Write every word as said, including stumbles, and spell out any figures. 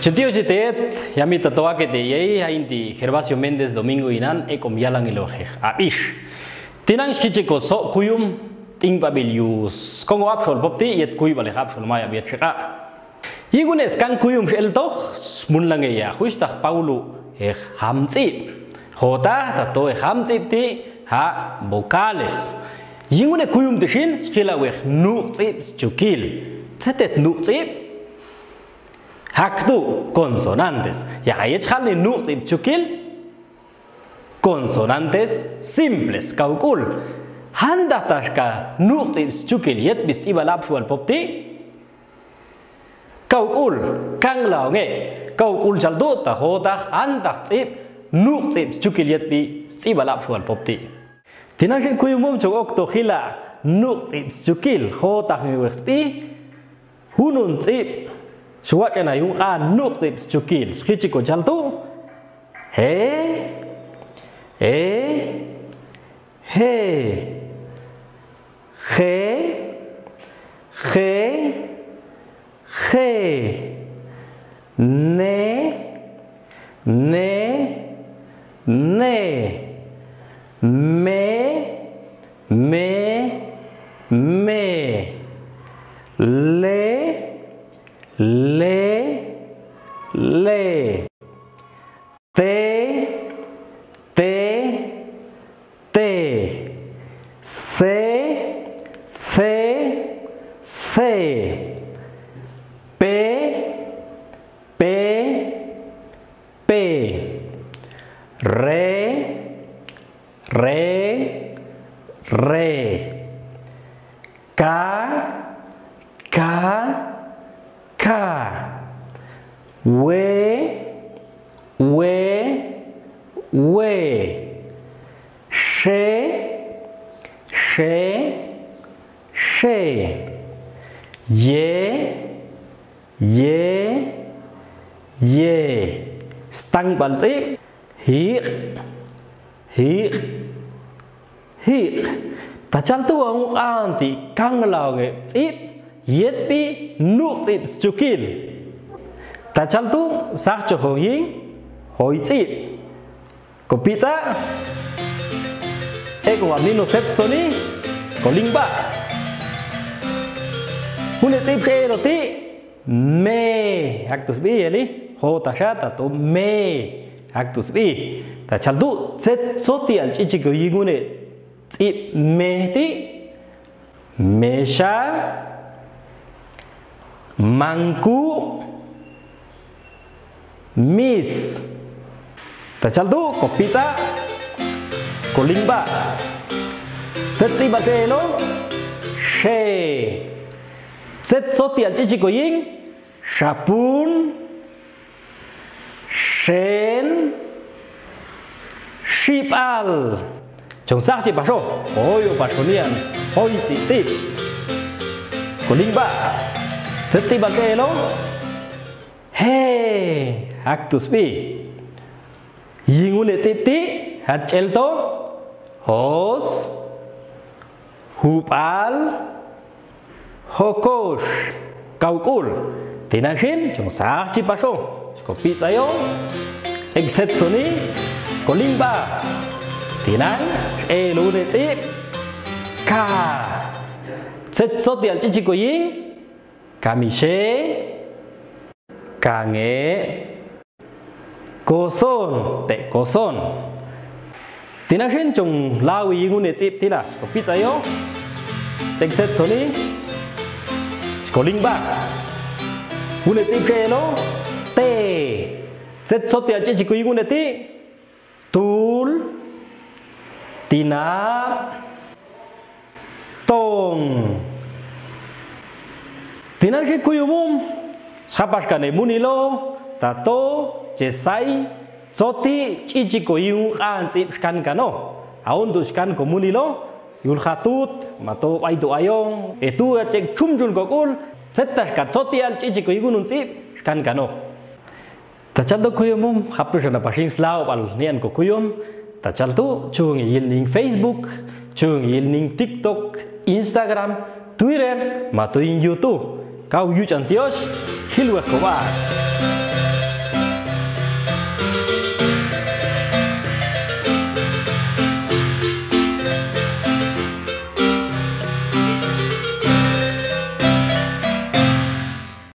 Cetio cetet, yami tatoake te yai hain ti Gervasio Méndez Domingo inan ek om yalang ilo he abis. Tinang skici ko sok kuyum ting pabilius. Kongo apsol pop ti yet kuyu bale apsol maya biet seka. Yingune skang kuyum sel toh, mun lange ya huis tah paulu eh hamcip. Hotah tato eh hamcip ti ha vocales. Yingune kuyum ti sin skila weh nukcip scukil. Cetet nukcip. Hak tu consonantes. Ya ayet hal ni nukcip scukil. Consonantes simples kaukul. Hantah taska nukcip scukil yet bis ibalap sual pop ti. Kaukul, kang laonge. Kaukul cal tu taho tah antah cip, nukcip scukil yet bi, cip alap sual pop ti. Tinang sin kuyum mum cok ok to hila, nukcip scukil, ho tah nge weh spi, hunun cip, suat cena yung a nukcip scukil, hici ko cal tu. He, e, he. He, he, he. Ne, ne, ne. Me, me, me. Le, le, le. Te, te, te. Ce, ce, ce. Pe, pe, pe. Re, re, re. Ka, ka, ka. We, we, we. She, she, she. Ye, ye, ye. Stang palcip. Hiq, hiq, hiq. Tacal tu wanguk anti kang laonge cip, yet pi nuk cip scukil. Tacal tu sah cohong ying, hoi cip. Ko pica, e ko wamni no sep soni, ko lingba. Hune cip se roti, Me, aktus bi, eli, ho tasya, tato, me, aktus bi. Tacal tu, cet, soti, al, cici, ko, yingune, cip, me, ti, mesya, mangku, mis. Tacal tu, ko pica, ko lingba. Cet, ciba, se, lo, she. Cet, soti, al, cici, ko, ying, sapun, sen, sipal. Cong sah ci paso, oyo paso nian, hoi citi. Ko lingba, cet, ciba, se, lo, he, aktus bi. Yingune citi, hacel to, hos, hupal, hokos, kaukul. Tinang sin, cong sah ci paso. Ko pica yo, ekset soni, ko lingba. Tinang, e lune cip, ka. Cet, soti, al, cici, ko, ying, kamise, kange, koson, tek koson. Tinang sin cong lawi yingune cip ti la. Ko pica yo. Cek set soni. Sikoling ba. Ngune cip se lo. Te. Set soti aci ciko yingune ti. Tul. Tina. Tong. Tinang si kuyumum, sapas kane muni lo, tato, cesai, coti, cici ko yingu kan cip skan kano. Aun tu skan ko muni lo, yul hatut, mato bai tu ayong, etu cek cumcun kokul, cetas ka coti al cici ko yingu nun cip skan kano. Tacal tu kuyumum, hapus na pasing slau pal nian ko kuyum. Tacal tu, cung yil ning Facebook, cung yil ning TikTok, Instagram, Twitter, mato ing YouTube. Kau yu cantios, hilweh ko ba.